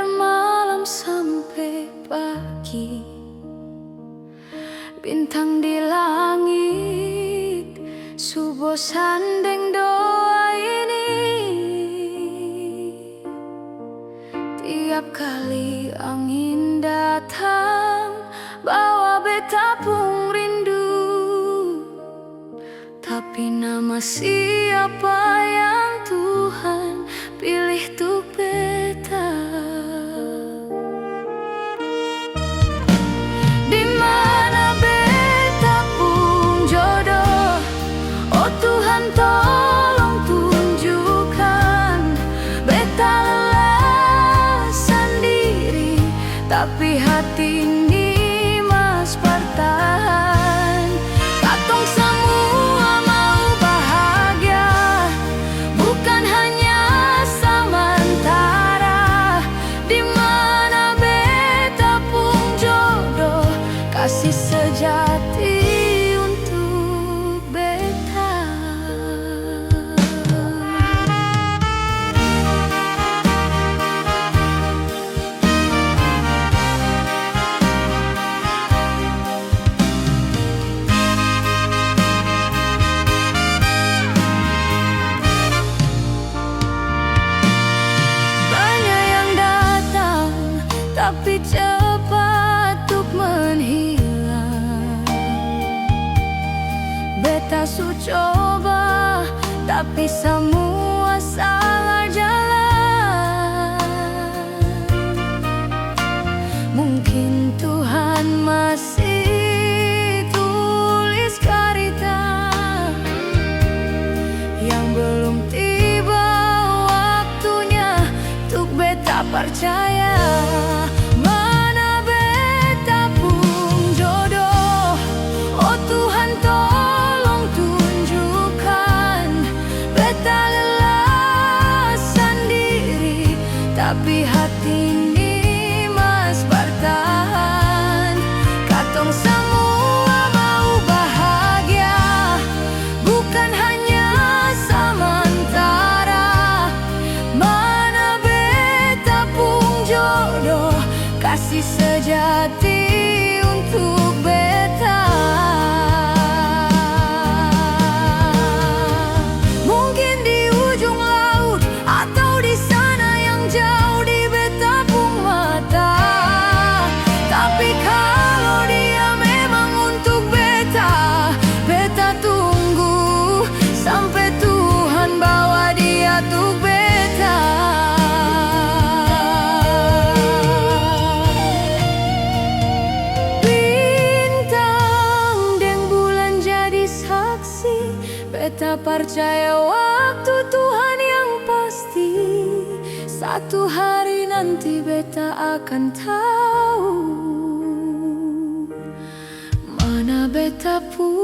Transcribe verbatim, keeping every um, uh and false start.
malam sampe pagi. Bintang di langit su bosan deng doa ini. Tiap kali angin datang, bawa beta pung rindu. Tapi nama siapa yang Tuhan pilih tuk beta? Di mana beta pung jodoh? Oh Tuhan, tolong tunjukkan. Beta lelah sandiri, tapi hati ini mas bartahan. Katong samua mau bahagia, bukan hanya samantara. Di mana beta pung jodoh, kasih sejati untuk beta? Banya yang datang, tapi cepat tuk menghilang. Beta su coba, tapi samua salah jalan. Mungkin Tuhan masih tulis karita yang belum tiba waktunya tuk beta parcaya. Mana beta pung jodoh? Oh Tuhan, tolong tunjukkan. Beta lelah sandiri, tapi hati ini mas bartahan. Katong samua mau bahagia, bukan hanya samantara. Mana beta pung jodoh, kasih sejati untuk beta? Mungkin di ujung laut atau di sana yang jauh di beta pung mata. Tapi kalo dia memang untuk beta, beta tunggu sampe Tuhan bawa dia tuk beta. Bintang deng bulan jadi saksi, beta parcaya waktu Tuhan yang pasti. Satu hari nanti beta akan tau mana beta pung